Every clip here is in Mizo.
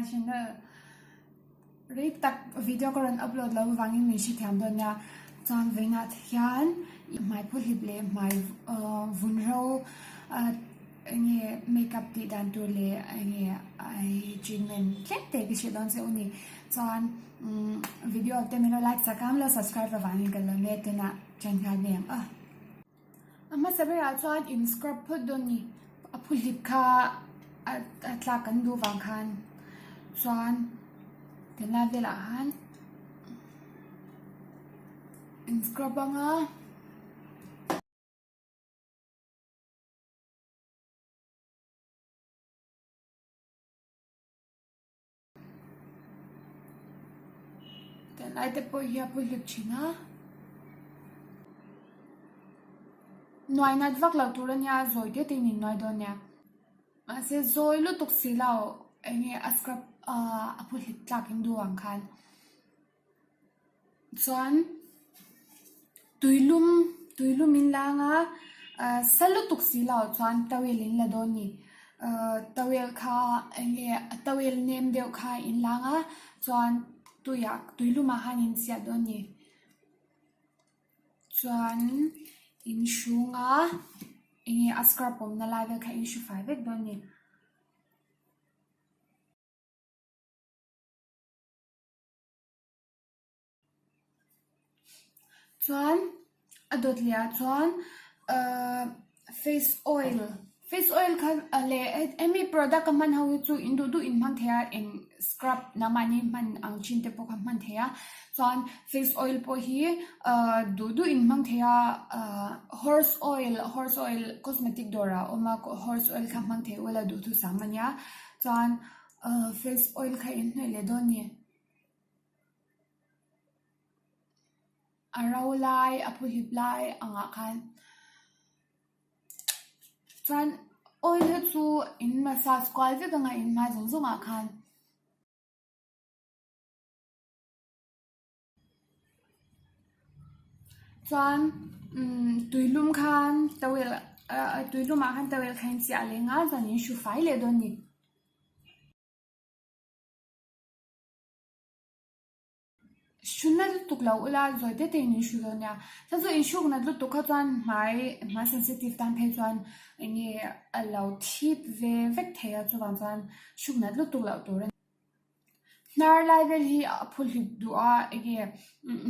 Channel rei tak video ka rawn upload loh avangin min hrethiam dawn nia. Chuan vawiinah te hian hmai phuhlip leh hmai vun ro enge makeup tih dan tur leh enge treatment tlem te ka hrilh dawn che u ni. Chuan video te min lo like chak a, min lo subscribe avangin ka lawm e tunah ṭan nghal mai ang aw. A hmasa berah chuan in scrub phawt dawn ni. A phuhlip kha a tlak kan duh vang khan chuan tunlai velah khan in scrub anga. Tunlai te pawh hi a phuhlip thin a nuai nat vak loh tur a nia zawi te te in in nuai dawn nia mahse zawi lutuk si lo eng nge a scrub ahh a phuhlip tlak in duh ang khan. Chuan tuilum tuilum in lang a ahh sa lutuk si lo chuan towel in la dawn a ni ahh towel kha eng nge a towel nem deuh kha in lang a chuan tuiah tuilum ah khan in chiah dawn a ni chuan in hrung a eng nge a scrub awmna lai vel kha in hru fai vek dawn a ni. Chuan a dawt leh ah chuan ahh face oil face oil kha leh hemi product ka hman ho hi chu in duh duh in hmang thei a eng scrub nangmahni hman ang thin te pawh kha hman thei a chuan face oil pawh hi ahh duh duh in hmang thei a ahh horse oil horse oil cosmetic dawr ah a awm a horse oil kha hmang thei ula duhthusam a nia chuan ahh face oil kha in hnawih leh dawn a ni. A ro lai a phuhlip lai angah khan chuan oil hi chu in massage kual vek anga in hmai zawng zawng ah khan. Chuan umm tuilum khan towel ah tuilum ah khan towel kha in chiah leh nga chuan in hru fai leh dawn a ni. Hruna lutuk lo ula zawi te te in in hru dawn nia. Chuan chu inhrukna lutuk kha chuan hmai hmai sensitive tan phei chuan eng nge a lo thip ve vek thei a chuvang chuan hrukna lutuk loh tur a ni. Hnar lai vel hi a phuhlip duh a eng nge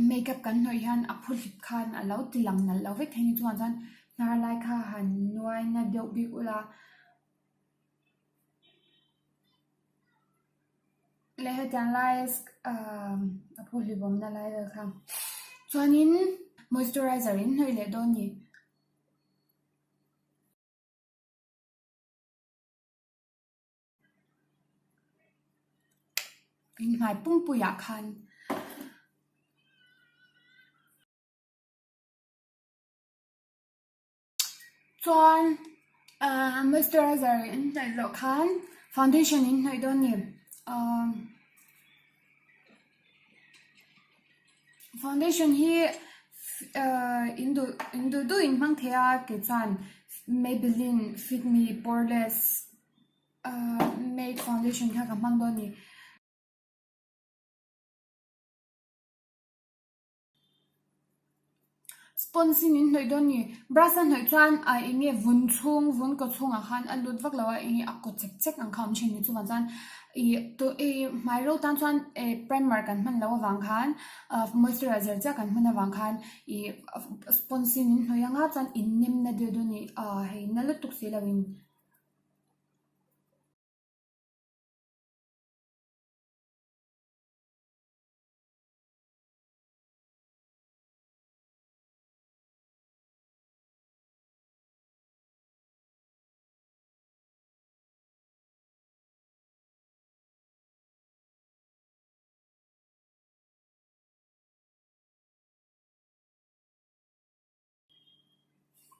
makeup kan hnawih hian a phuhlip khan a lo ti lang nalh lo vek thei a ni chuvang chuan hnar lai kha han nuai na deuh bik ula. Leh hetiang lai ahh a phuhlip awmna lai vel kha chuanin moisturizer in hnawih leh dawn a ni. Inhmai pumpuiah khan. Chuan ahh moisturizer in hnawih loh khan foundation in hnawih dawn a ni ahh foundation hi ahh in duh in duh duh in hmang thei a kei chuan Maybelline fit me poreless ahh matte foundation kha ka hmang dawn a ni. Sponge in in hnawih dawn ni. Brush a hnawih chuan a eng nge vun chhung vun kaw chhungah khan a lut vak lo a eng nge a kaw chek chek ang kha a awm thin ni chuvang chuan ih tawh ih hmai ro tan chuan eh primer kan hman loh avang khan ah moisturizer chiah kan hman avang khan ih sponge in in hnawih anga chuan in nem na deuh dawn ni ah hei na lutuk si lo in.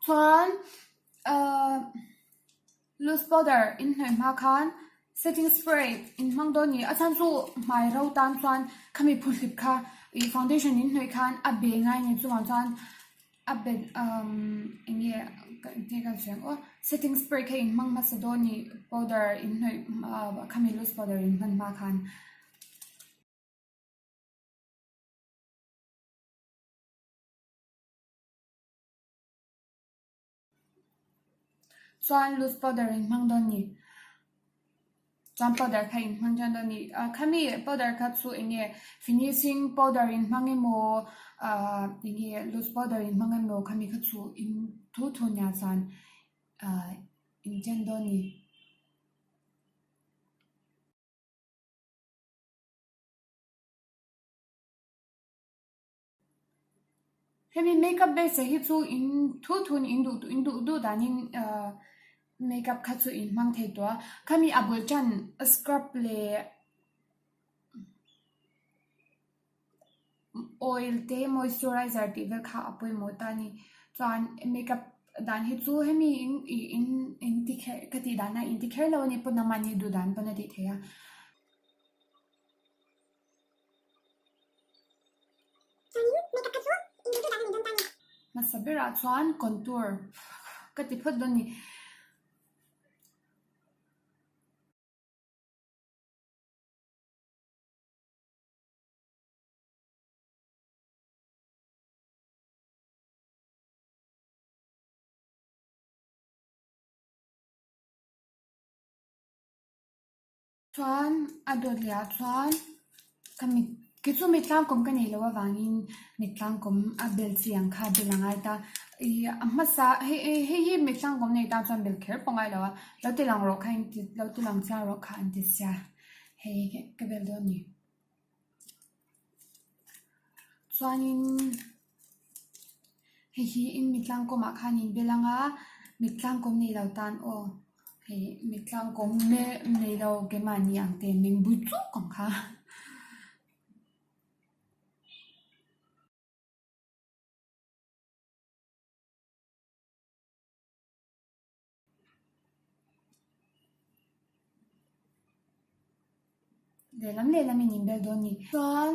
Chuan ahh loose powder in hnawih hma khan setting spray in hmang dawn a ni. A chhan chu hmai ro tan chuan khami phuhlip kha ih foundation in hnawih khan a be ngai a ni chuvang chuan. A bet umm eng nge eng nge ka sawi ang aw setting spray kha in hmang hmasa dawn a ni powder in hnawih ah khami loose powder in hman hma khan. Chuan loose powder in hmang dawn a ni. Chuan powder kha in hmang tan dawn a ni. Ah khami powder kha chu eng nge finishing powder in hmang emaw ah eng nge loose powder in hmang emaw khami kha chu in thu thu nia chuan ah in chen dawn a ni. Hemi makeup base hi chu in thu thun in duh in duh duh danin ahh makeup kha chu in hmang thei tawh a khami a bul tan scrub leh oil te moisturizer tih vel kha a pawimawh ta a ni chuan makeup dan hi chu hemi in ih in in ti kher ka tih dan a in ti kher lo a nih pawn mahni duh dan pawn a tih theih a. Hmasa berah chuan contour ka ti phawt dawn a ni. Chuan a dawt leh ah chuan ka mit kei chu mit tlangkawm ka neih loh avangin mit tlangkawm a bel chi ang kha a bel a ngai ta ih a hmasa hei hei hi mit tlangkawm nei tan chuan bel kher pawh a ngai lo a lo ti lang rawh kha in ti lo ti lang chiang rawh kha an ti sia hei ka bel dawn a ni. Chuanin hei hi in mit tlangkawmah khan in bel ang a mit tlangkawm nei lo tan aw hei mit tlangkawm nei lo keimahni ang te meng bui chuk ang kha. Lehlam lehlam in inbel dawn a ni. Chuan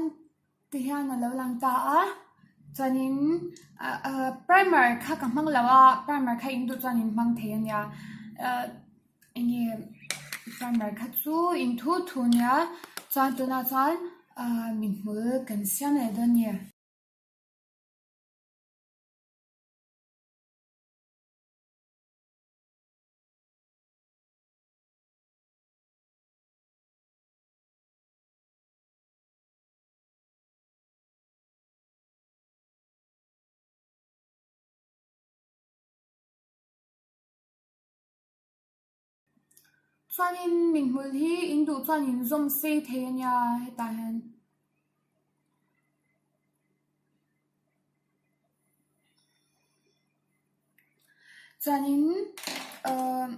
ti hian a lo lang ta a chuanin ah ah primer kha ka hmang lo a primer kha in duh chuan in hmang thei a nia ah eng nge primer kha chu in thu thu a nia chuan tunah chuan ah mihmul kan siam leh dawn a ni. Chuanin mihmul hi in duh chuan in zawm sei thei a nia hetah hian. Chuanin ahh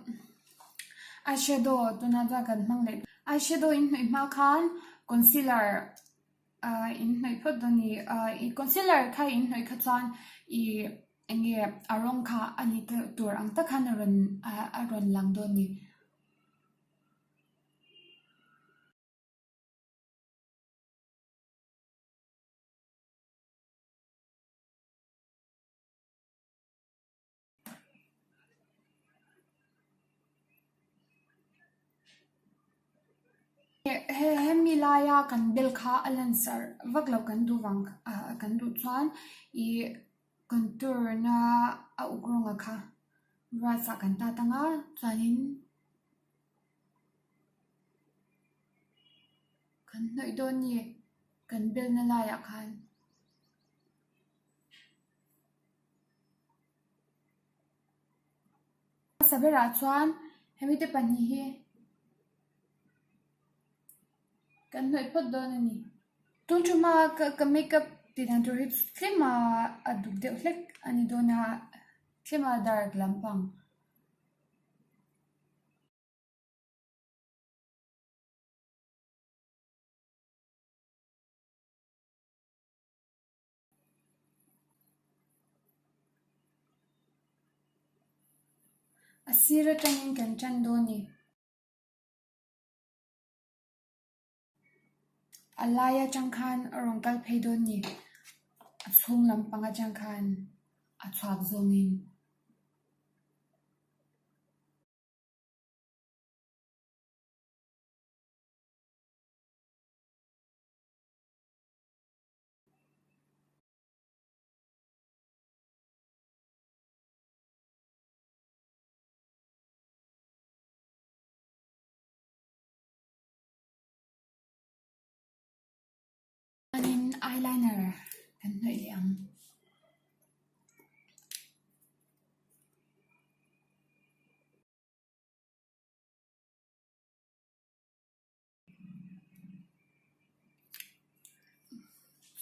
eyeshadow tunah chuan kan hmang leh eyeshadow in hnawih hma khan concealer ahh in hnawih phawt dawn a ni ahh ih concealer kha in hnawih kha chuan ih eng nge a rawng kha a ni tur ang tak khan a rawn ah a rawn lang dawn a ni. Hemi laia kan bel kha a lansarh vak loh kan duh vang ah kan duh chuan ih contour na a uk rawng ah kha brush ah kan tat ang a chuanin kan hnawih dawn a ni kan belna laiah khan. Hmasa berah chuan hemi te pahnih hi kan hnawih phawt dawn a ni. Tun thuma ka makeup tih dan tur hi tlem a a duk deuh hlek a ni dawn a tlem a dark lampang. A sir atangin kan tan dawn a ni. A lai atang khan a rawn kal phei dawn a ni. A chhung lampang atang khan. A chhuak zawngin. Chuanin eyeliner kan hnawih leh ang.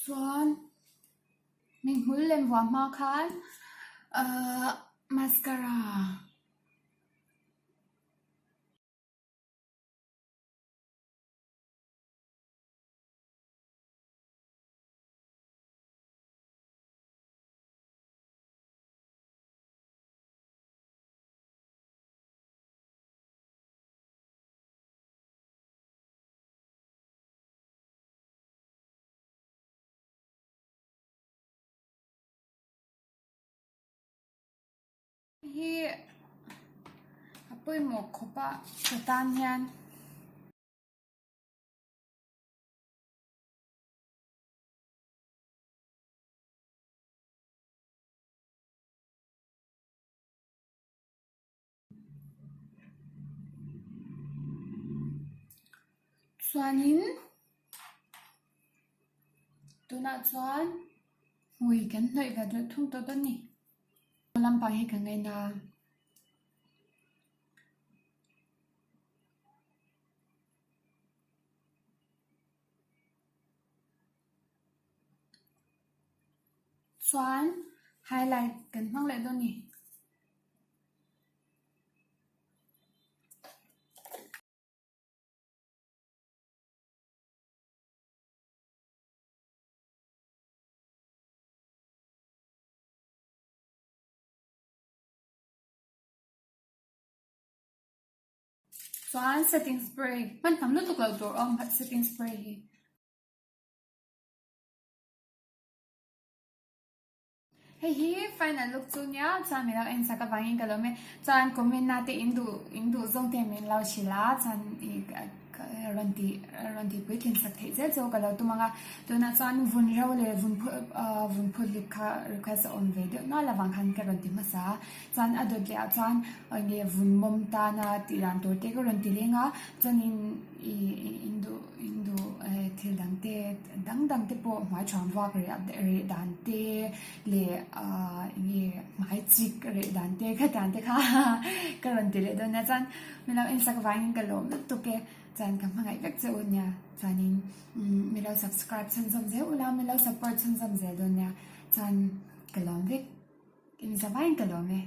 Chuan mihmul lem vuah hma khan ahh mascara. Hi a pawimawh khawp a ka tan hian. Chuanin tunah chuan hmui kan hnawih ve deuh thung tawh dawn a ni. Lampang hi ka ngaina a. Chuan highlight kan hmang leh dawn a ni. Chuan setting spray hman tam lutuk loh tur awm setting spray hi. Hei hi final look chu nia chuan min lo en sak avangin ka lawm e. Chuan comment na te in duh in duh zawng te min lo hrilh a chuan ih rawn tih rawn tih puitlin sak theih zel chu ka lo tum ang a. Tunah chuan vun ro leh vun phut ah vun phut lip kha request a awm ve deuh nual avang khan ka rawn ti hmasa a. Chuan a dawt leh ah chuan enge vun mawm tana tih dan tur te ka rawn ti leng a chuanin ih in duh in duh eh thil dang te dang dang te pawh hmai thuam vak reh reh dan te leh ah enge hmai chik reh dan te khatiang te kha ka rawn ti leh dawn nia chuan min lo ensak vangin ka lawm lutuk e chuan ka hmangaih vek che u nia chuanin umm min lo subscribe chhunzawm zel ula min lo support chhunzawm zel dawn nia chuan ka lawm vek. Inzavain ka lawm e.